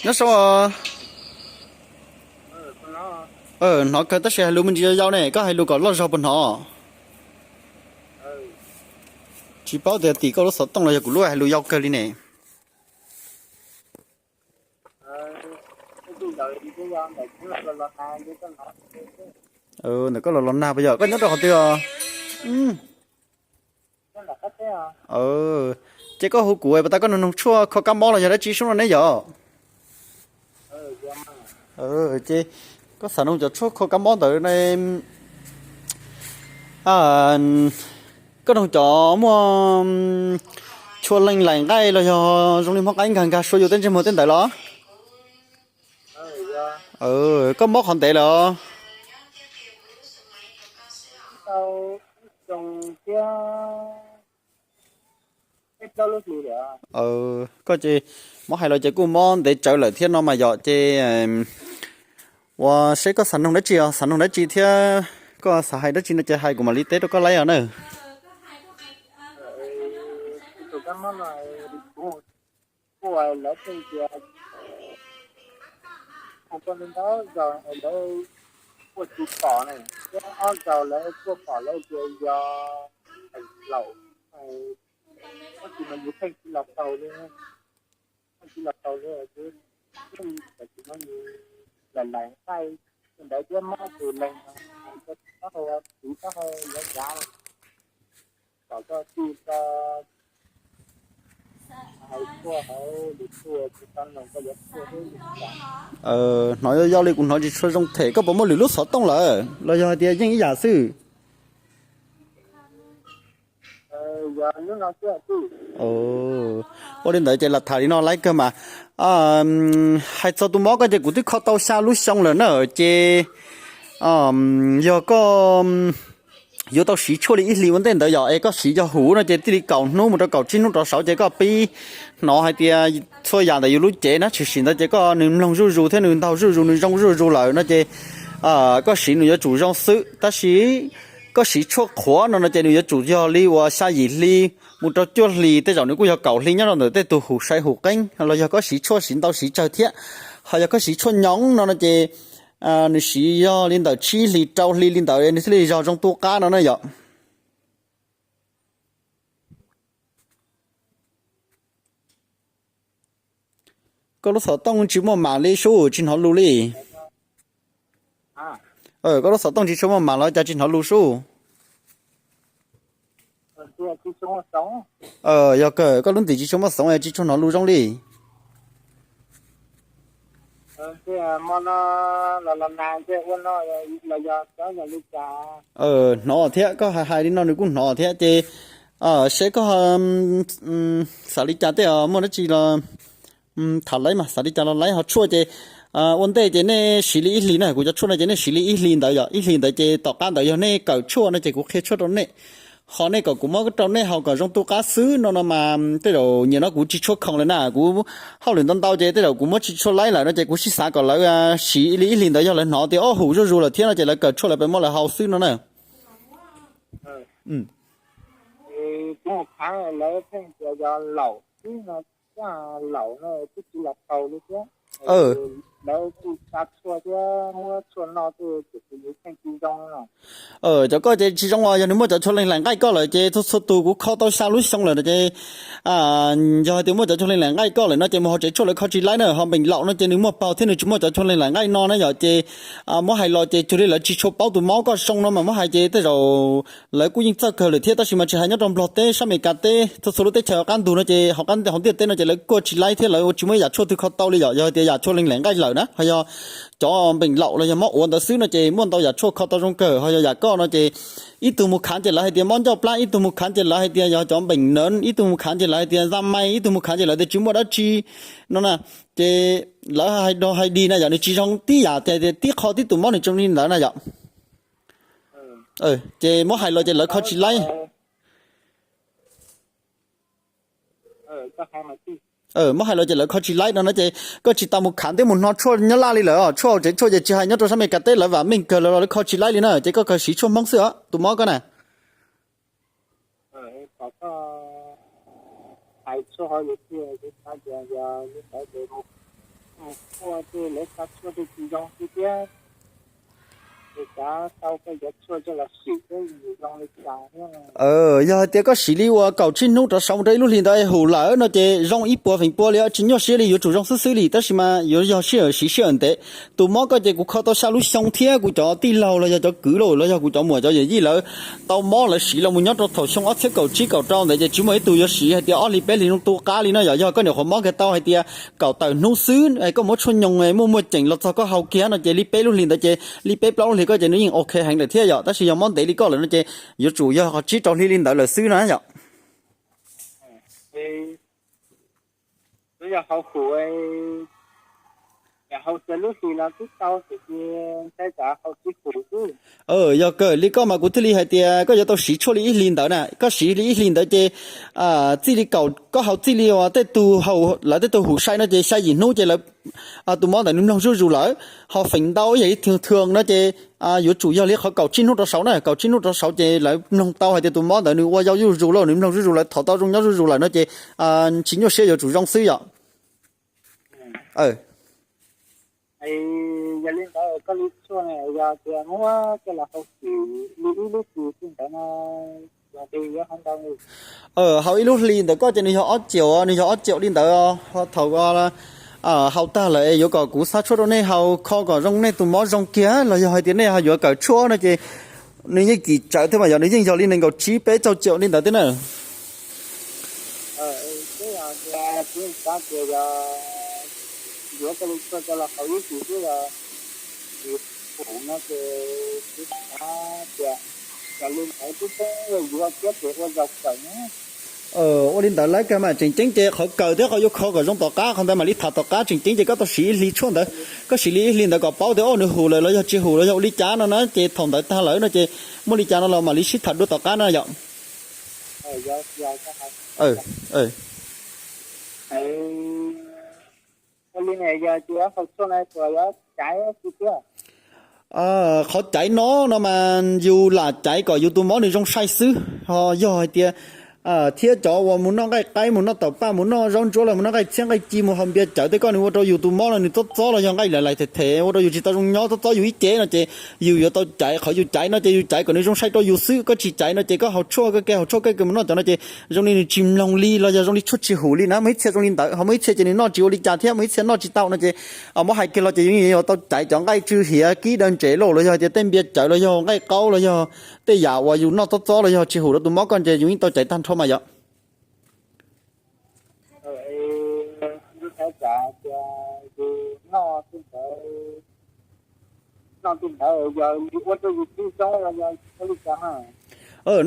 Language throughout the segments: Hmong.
Nyob zoo os. Hnov kawg tab sis hais lus me ntsis yau yau ne, koj hais lus kom loj zog puas hnov? Tsis paub tias tim koj lub xov tooj los yog kuv lub hais lus yau kawg li ne. Ntawm koj los los nag puas yog? Koj nyob rau qhov twg os? Ces koj hu kuv pas tas koj nug noog tshuaj kho kab mob los yog dab tsi sub no ne yom? Ces koj xav noog cov tshuaj kho kab mob ntawd ne, koj noog cov muaj chua leej laim nqaij los yog zoo li mob qaib nkag nkag sua yus tej ntsej muag tej ntawd los? Koj mob qhov ntev lawm os? Koj ces mob hais los ces kuj mob ntev tsawv lawm thiab no mas yom. Ces ua seb koj xav noog dab tsi os, xav noog dab tsi thiab koj xav hais dab tsi no ces hais kuv mam li teb rau koj laib os na. Kuj lawv pheej tias hu koj ntau zaus lawv kuj tsis pom ne, thiab ob zaus lawv kuj pom lawv tias yog laum, tab sis mas yus pheej tsis los taus li, pheej tsis los taus li xwb. Tam sim no yus laim laim nqaij ntawd thiab mob tus leeg, taub hau, tiv taub hau yav yav, kom koj tij koj hais tshuaj hauv lwm tus tsis tau noog koj yuav tshuaj xwb. Hnov yau yau li kuv hnov tsis tshua zoo them, koj puas muaj lwm lub xov tooj lawm los yog hais tias yeej ib yam xwb? Ua li ntawd ces lam tham li no laib kawg mas. Hais txog tus mob koj ces kuv twb kho tau xya lub xyoo lawm na, ces yog koj yuav tau siv tshuaj li ib hlis ua ntej ntawd yom, es koj siv yog huv no ces tij li kaum hnub mus rau kaum tsib hnub rov saud ces koj pib hnov hais tias txhua yam ntawm yus lub cev na tshwm sim ntawd ces koj nws mloog zuj zus thiab nws ntaug zuj zus nws zoo zuj zus lawm no ces koj siv nws yuav tsum zoo xwb. Tab sis koj siv tshuaj qhuav no no ces nws yuav tsum yog li uas xya yim hli mus rau cuaj hlis, tej zaum nws kuj yog kaum hli nyob rau ntawm tej tus huv sai huv qeeb los yog koj siv tshuaj siv ntau siv tsawg thiab. Ho yog koj siv tshuaj nyoov no no ces nws siv yog li ntawm tsib hlis rau hli li ntawd nws thiaj li yog zoo tu qab no na yom. Koj lub xov tooj tsis muaj mam li sub, tsis hnov lus li. Koj lub xov tooj tsis tshua muaj mam los cas tsis hnov lus sub? Yog kawg koj lub ntim tsis tshua muaj xoov tsis tshua hnov lus zoo li. Hnov thiab, koj hais hais li no nws kuj hnov thiab ces seb koj xav li cas tej, muaj dab tsi los tham laib mas, xav li cas los laib. Ho tshuaj ces ua ntej ces nej siv li ib hlis na, kuv cov tshuaj no ces nej siv li ib hlis ntawd yom, ib hlis ntawd ces tom qab ntawd yog nej kawm tshuaj no ces kuv qhia tshuaj rau nej. Ho nej kom kuv muab rau nej haus kom zoo tu qab xwb no no mas tej zaum nyias no kuv tsis tshua khoom lawm na, kuv hauj lwm ntau ntau ces tej zaum kuv muab tsis tshua laib lawm no ces kuv sib xav kom lawv siv li ib hlis ntawd yog lawv hnov tias ob huv zuj zus lawm thiab no ces lawv kawm tshuaj lawv pab muab lawv haus xwb no na. Cov koj ces tsis zoo os, yog nws muaj cov tshuaj leej laim nqaij koj lawm ces txhua txhua tus kuv kho tau xya lub xyoo lawm ces yog hais tias muaj cov tshuaj leej laim nqaij koj lawm no ces mus hauv tsev tshuaj lawv kho tsis laib na. Ho npeem laum no ces nws muaj paug thiab nws tsis muaj cov tshuaj leej laim nqaij no na yom. Ces muab hais los ces cuag li lawv tsis tshua paub tus mob koj zoo no mas muab hais ces tej zaum lawv kuj yeej txawj kawg lawm thiab, tab sis mas tsis hais nyob rau Nplog teb, sab Amelikas teb, txhua txhua lub teb chaws qab ntug no ces hauv ntiaj teb no ces lawv kuj tsis laib thiab lawv tsis muaj yam tshuaj twg kho tau li yom. Yog hais tias yam tshuaj leej laim nqaij lawm na ho yog cov npeem laum los yog mob uav ntawd xwb no ces muaj ntau yam tshuaj kho tau zoo kawg. Ho yog yam koj no ces ib tug mus khav ces lawv hais tias mob ncauj plab, ib tug mus khav ces lawv hais tias yog cov npeem nawv, ib tug mus khav ces lawv hais tias da mai, ib tug mus khav ces lawv tias tsis muaj dab tsi no na. Ces lawv hais dog hais dig na yom, nws tsis zoo tib yam tias tib qho tib tus mob nws tsis zoo li ntawd na yom. Ces muab hais los ces lawv kho tsis laib. Muab hais los ces lawv kho tsis laib no na ces koj tsis tas mus khav thiab mus hno tshuaj nyob Laj li lawm. Tshuaj hauv tsev tshuaj ces tsis hais nyob rau sab Amelikas teb lawv vam meej kawg lawm los lawv kho tsis laib li na, ces koj kawg siv tshuaj Hmoob xwb os tus mob koj na. Ua tej lawv xa tshuaj tej tsis zoo xwb thiab, es xav tau koj cov tshuaj coj los sim thiab zoo li cas thiab. Yog hais tias koj siv li uas kaum tsib hnub rov saud mus rau ib lub hli ntawd es hum lawm no ces zoo ib puas feem pua li, tsis nyuaj siab li, yuav tsum zoo xwb xwb li. Tab sis mas yuav yog sij hawm siv sij hawm ntev. Tus mob koj ces kuv kho tau xya lub xyoo thiab kuv cov tij laug los yog cov kwv los los yog kuv cov muam cov yawm yij lawv tau mob lawv siv los mus nyob rau thaum xyoo ob txhiab kaum tsib kaum rau ntawd ces tsis muaj ib tug yuav siv hais tias ob hli peb hli no tu qab li na. Yog yog koj nyuam qhuav mob kiag tau hais tias kaum tawm hnub xwb es koj muab tshuaj nyoos muaj muaj ceem los txog koj haus kiag no ces li peb lub hlis ntawd ces li peb plaub lub hlis koj ces nws yeej ok heev lawm thiab yom. Tab sis yog mob ntev li koj lawm no ces yuav tsum yog tsib rau hli li ntawd lawm xwb na yom. Yog hau hum, hau xya lub hlis los twb tau tiam sis ntshai tsam hau tsis hum xwb. Yog kawg li koj mas kuv thiaj li hais tias koj yuav tau siv tshuaj li ib hlis ntawd na. Koj siv li ib hlis ntawd ces txij li kaum, koj hau txij li uas tej tug hau, lawv tej tug hum sai no ces xya yim hnub ces lawv, tus mob ntawd nws mloog zuj zus lawm. Ho feem ntau ib yam li thường thường no ces yuav tsum yog li qhov kaum tsib hnub rov saud na, kaum tsib hnub rov saud ces lawv mloog tau hais tias tus mob ntawd nws ua yau zuj zus lawm, nws mloog zuj zus lawm, thov tau zoo nyob zuj zus lawm no ces tsis nyuaj siab, yuav tsum zoo xwb yom. Yog li ntawd koj li tshuaj yog tias muab coj los hau xim li ib lub hlis xwb ntawd no, los nqi yuav hau ntau. Hau ib lub hlis ntawd koj ces nws yog ob triệu, nws yog ob triệu li ntawd. Thaum hau tag lawm es yuav kom kuv xa tshuaj rau nej haus kho kom zoo nej tus mob zoo kiag los yog hais tias nej ho yuav kawm tshuaj no ces nws yeej kim tsawv thiab mas yog nws yeej yog li nees nkaum tsib peb caug triệu li ntawd thiab na. Kuv xav tias yog yuav koj li tshuaj coj los hau ib hlis xwb los tsis hum no ces kuv xav tias yog li ntawd twb poob yuav thiab ces ua zaus kawm na. Ua li ntawd lawv kawg mas tseem ceeb ces qhov kawm thiab qhov yuav kho kom zoo tom qab qhov ntawd mam li tham tom qab. Tseem ceeb ces koj tau siv ib hlis tshuaj ntawd, koj siv li ib hlis ntawd kom paub tias o nws hum lawm los yog tsis hum los yog ua li cas no na ces thaum ntawd tag lawm no ces muaj li cas no los mam li sib tham dua tom qab na yom. Qhov caiv no no mas yus lam caiv kom yus tus mob nws zoo sai xwb. Ho yog hais tias thiab cov uas mus noj nqaij qaib, mus noj taum paj, mus noj zaub ntsuab los mus noj nqaij txhiab nqaij ci, mus haus npias cawv tej koj, nws ua rau yus tus mob no nws txob txob los yog nqaij lais lais them them ua rau yus tsis tau zoo nyob, txob txob yus ib ce no ces yus yuav tau caiv. Qhov yus caiv no ces yus caiv kom nws zoo sai rau yus xwb. Koj tsis caiv no ces koj haus tshuaj koj ke, haus tshuaj koj ke mus noj cov no ces zoo li nws tsis mloog li los yog zoo li tshuaj tsis hum li na. Muaj ib txhia zoo li ntawd, ho muaj ib txhia ces nws noj tsis ua li cas thiab muaj ib txhia noj tsis tau no ces muab hais kiag los ces yus yuav tau caiv cov nqaij tsw hiav kib daw ntsev lauj, los yog hais tias tej npias cawv los yog nqaij qaub los yog tej yam uas yus noj txob txob los yog tsis hum rau tus mob koj ces yus yeej tau caiv tag nrho mas yom.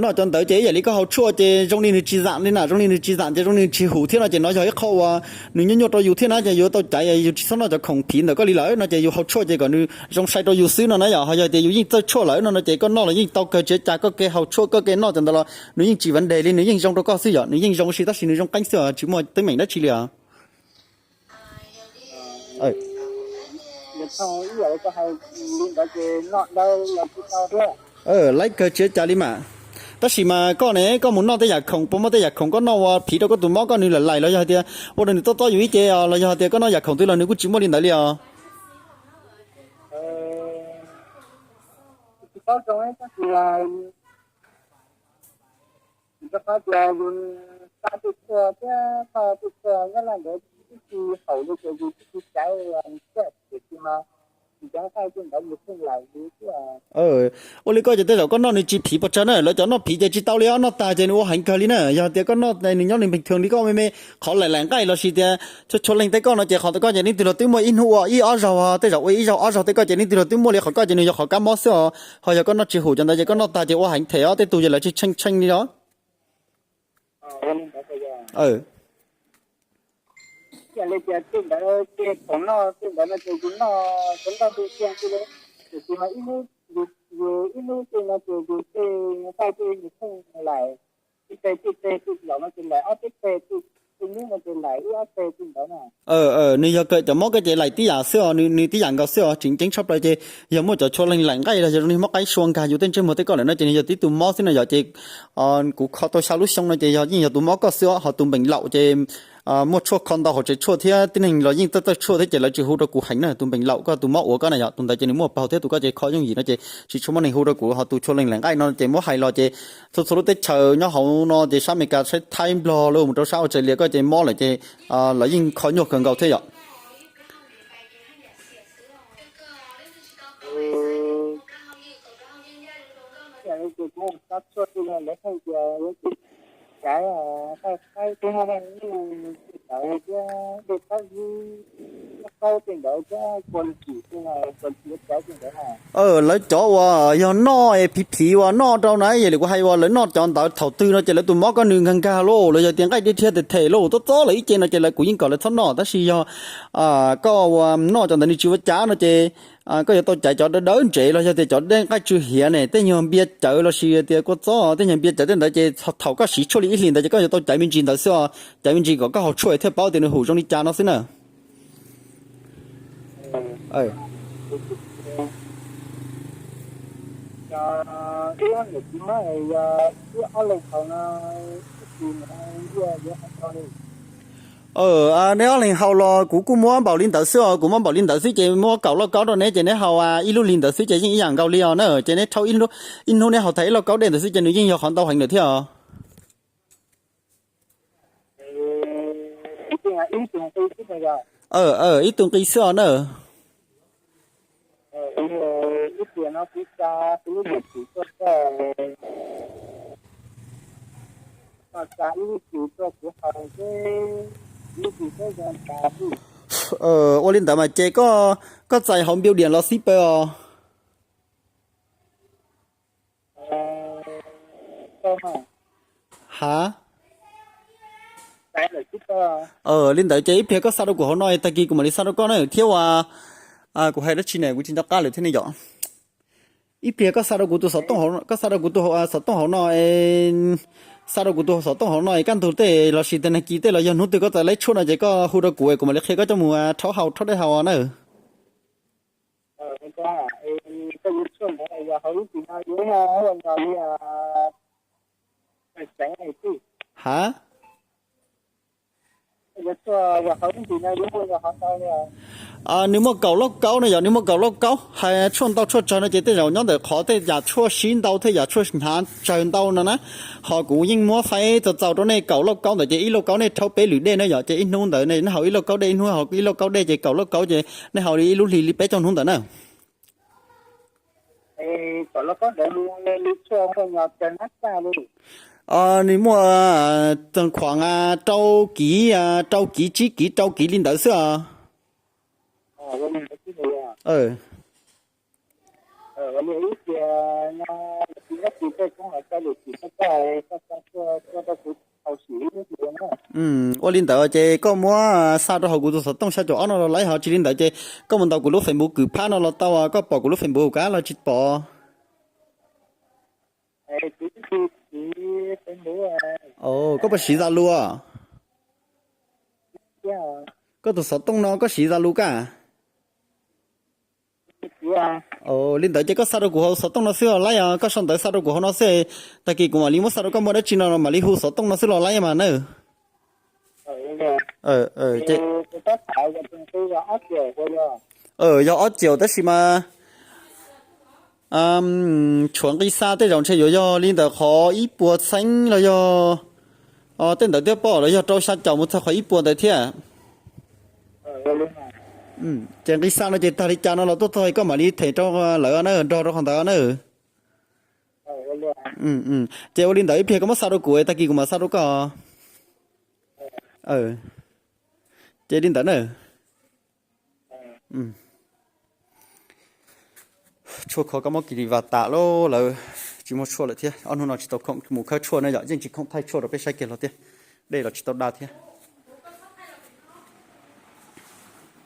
Noj cov ntawd ces ib yam li koj haus tshuaj ces zoo li nws tsis zam li na, zoo li nws tsis zam ces zoo li nws tsis hum thiab no ces no yog ib qho uas nws nyuaj nyuaj rau yus thiab na, ces yus tau caiv, yus tsis txhob noj cov khoom phiv ntawm koj li lawm no ces yus haus tshuaj ces kom nws zoo sai rau yus xwb no na yom. Ho yog tias yus yeej txawj tshuaj lawm no no ces koj noj los yeej tau kawg, tsis ua cas, koj ke haus tshuaj koj ke noj cov ntawd los nws yeej tsis vấn đề li, nws yeej zoo rau koj xwb yom, nws yeej zoo xwb tab sis nws zoo qeeb xwb os, tsis muaj teeb meem dab tsi li os. Laib kawg tsis ua cas li mas. Tab sis mas koj ne, koj mus noj tej yam khoom, puas muaj tej yam khoom koj noj ua phiv rau koj tus mob koj nws lam laim los yog hais tias ua rau nws tob tob yus ib ce os, los yog hais tias koj noj yam khoom twg los nws kuj tsis muaj li ntawd li os? Ua li koj ces tej zaum koj noj nws tsis phiv pes tsawg na, lawv cov noj phiv ces tsis tau li os, noj tag ces nws ua heev kawg li na. Yog tias koj noj nws nyob nws bình thường li koj me me, qhov laim laim nqaij los sis tias txhua txhua leej tej koj no ces qhov koj ces leej twg los twb muaj ib hnub ua ib ob zaug, tej zaum ua ib zaug ob zaug tej koj ces leej twg los twb muaj li, qhov koj ces nws yog qhov kab mob xwb os. Ho yog koj noj tsis hum cov ntawd ces koj noj tag ces ua heev them os, tej tug ces lawv tshee tshee li os. Nws yog kawm cov mob koj ces laim tib yam xwb os, nws tib yam nkaus xwb os, tseem ceeb tshaj plaws ces yog muaj cov txhua leej laim nqaij los yog zoo li mob qaib sua nkag yus tej ntsej muag tej koj lawm no ces nws yog tib tug mob xwb no yom. Ces kuv kho tau xya lub xyoo no ces yog yeej yog tus mob koj xwb os, ho tus npeem laum ces muaj tshuaj kho ntau hauv tsev tshuaj thiab tib neeg los yeej txawj txawj tshuaj thiab ces lawv tsis hu rau kuv heev na. Tus npeem laum koj tus mob uas koj na yom, tus ntawd ces nws muaj paug thiab tus koj ces kho yooj yim no ces tsis tshua muaj neeg hu rau kuv, ho tus tshuaj leej lem nqaij no ces muab hais los ces txhua txhua lub teb chaws nyob hauv no ces sab Amelikas, sab Thaib, Nplog, lawv mus rau sab Australia koj ces mob lawm ces lawv yeej kho nyuaj kawg nkaus thiab yom. Lawv cov uas yog noj es phiv phiv uas noj rau na, yog li kuv hais uas lawv noj cov ntawd thaum twg no ces lawv tus mob koj nws nkag nkag lauj, los yog tias nqaij dib thiab tes them lauj, tob txob lawm ib ce no ces lawv kuv yeej kom lawv txhob noj, tab sis yog koj uas noj cov ntawd nws tsis ua cas no ces koj yuav tau caiv cov dawb dawb ntsev los yog tias cov dej nqaij tsw hiav ne, tej nyuag npias cawv los sis tias kua txob tej nyuag npias cawv tej ntawd ces thaum koj siv tshuaj li ib hlis ntawd ces koj yuav tau caiv me ntsis ntawd xwb os, caiv me ntsis kom koj haus tshuaj thiaj paub tias nws haum zoo li cas no xwb na. Neb ob leeg haus los kuv kuj muab npaum li ntawd xwb os, kuv muab npaum li ntawd xwb ces muab kaum lauj kaub rau neb ces neb haus ib lub hlis ntawd xwb ces yeej ib yam nkaus li os na, ces neb rhaub ib hnub neb haus tag ib lauj kaub dej ntawd xwb ces nws yeej yog qhov ntau heev lawm thiab os. Ib tug nqi xwb os na. Ua li ntawd mas ces koj txais hauv npiu diam los xib paws os. Ha, li ntawd ces ib pliag koj xa rau kuv hauv no tag kis kuv mam li xa rau koj na thiab ua, kuv hais dab tsi ne kuv tsis nco qab lawm thiab ne yom. Ib pliag koj xa rau kuv tus xov tooj, koj xa rau kuv tus xov tooj hauv no, xa rau kuv tus xov tooj hauv no es kaj ntug tej los sis tag nag kis tej los yog hnub twg koj txawm laib tshuaj no ces koj hu rau kuv es kuv mam li qhia koj coj mus rhaub haus rhaub dej haus na. Ha, nws muaj kaum lauj kaub no yog nws muaj kaum lauj kaub, hais tshuaj ntau tshuaj tsawg no ces tej zaum nyob ntawm qhov tej yam tshuaj sib ntau thiab yam tshuaj hnyav tsawg ntau no na. Ho kuv yeej muab faib txaus txaus rau nej kaum lauj kaub ntawd ces ib lauj kaub nej rhaub peb lwm dej na yom, ces ib hnub ntawd nej haus ib lauj kaub dej, ib hnub haus ib lauj kaub dej ces kaum lauj kaub ces nej haus li ib lub hlis li peb caug hnub ntawd na. Nws muaj tag khuam rau kiv, rau kiv tsib kiv rau kiv li ntawd xwb os. Ua li ntawd ces koj muab xa rau hauv kuv tus xov tooj xya caum ob no los laib, ho tsis li ntawd ces koj mus ntaus kuv lub Facebook kwv phab no los tau, koj pom kuv lub Facebook kab los tsis pom? Koj puas siv Zalo? Koj tus xov tooj no koj siv Zalo kab? Li ntawd ces koj xa rau kuv hauv xov tooj no xwb os laib os, koj sau ntawv xa rau kuv hauv no xwb, tag kis kuv mam li muab xa rau koj, muaj dab tsi no mam li hu xov tooj no xwb los laib mas na. Yog ob ciaum tab sis mas tshuav nqi xa tej zaum ntshe yuav yog li ntawm qhov ib puas txheeb los yog tej ntawd thiab pom los yog rau xya caum mus txog qhov ib puas ntawd thiab. Ces nqi xa no ces tag li cas no los tuaj txog koj mam li them rau lawv na, nrog rau qhov ntawd na. Ces ua li ntawd ib pliag koj muab xa rau kuv tag kis kuv mam xa rau koj. Ces li ntawd na. Tshuaj kho kab mob Kis Lis Vas tas lawm, tsis muaj tshuaj lawm thiab. Ob hnub no tsis tau khoom mus khawb tshuaj na yom, yeej tsis khoom thaij tshuaj rau peb saib kiag los thiab. Dej los tsis tau da thiab.